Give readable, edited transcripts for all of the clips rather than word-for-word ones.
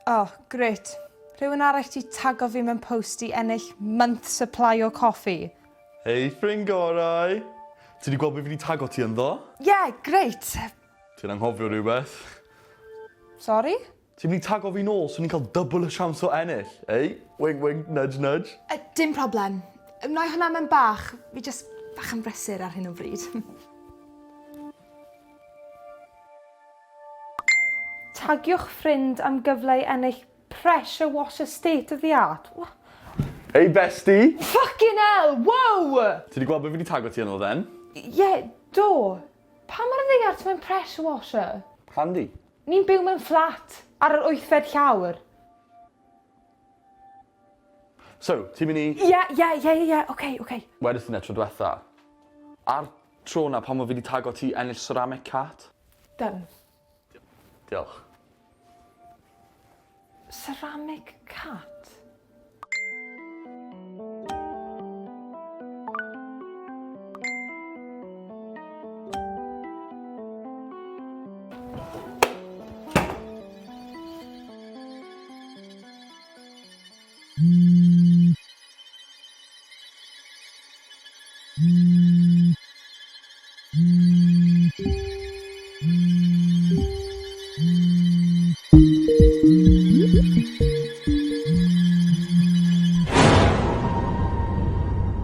Oh, grêt. Rhywun arall 'di tago fi mewn post i ennill month supply o coffi. Hei ffrind gorau! Ti 'di gweld be fi 'di tago ti ynddo? Ie, grêt! Ti'n anghofio rhywbeth. Sori? Ti'n mynd i tago fi nôl so ni'n cael double y siawns o ennill, eh? Wink wink, nudge nudge. Uh, dim problem. Wna i hwnna mewn bach. Fi just bach yn brysur ar hyn o bryd. Tagiwch ffrind am gyfle i ennill pressure washer state of the art. What? Hey bestie! Fucking hell! Wow! Ti 'di gweld be fi 'di tago ti yno then? Ie, yeah, do. Pam ar y ddaear ti moyn pressure washer? Handy. Ni'n byw mewn fflat ar yr wythfed llawr. So, ti'n mynd i... Ie, ie, ie, ie, ie, oce, oce. Wedest ti 'na tro dwetha. A'r tro 'na pan o' fi 'di tago ti ennill ceramic cat? Done. Diolch. Ceramic cat?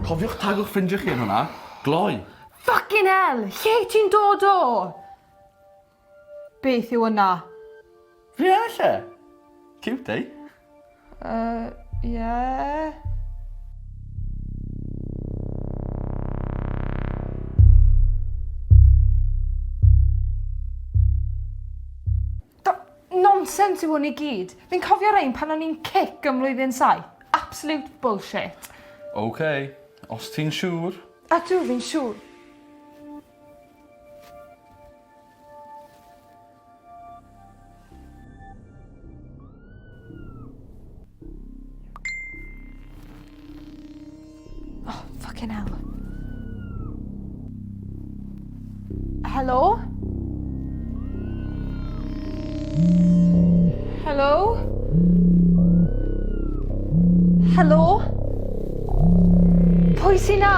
Cofiwch tagwch ffrindiau chi yn hwnna. Gloi! Fucking hell! Lle ti'n dod o? Beth yw hwnna? Fi ennill e! Cute, eh? Yy, ie. Nonsense yw hwn i gyd. Fi'n cofio rein pan o'n i'n cic ym mlwyddyn saith. Absolute bullshit. Ok, os ti'n siŵr. Ydw, fi'n siŵr. Oh, fucking hell. Helo? Helo? Helo? Pwy sy'n na?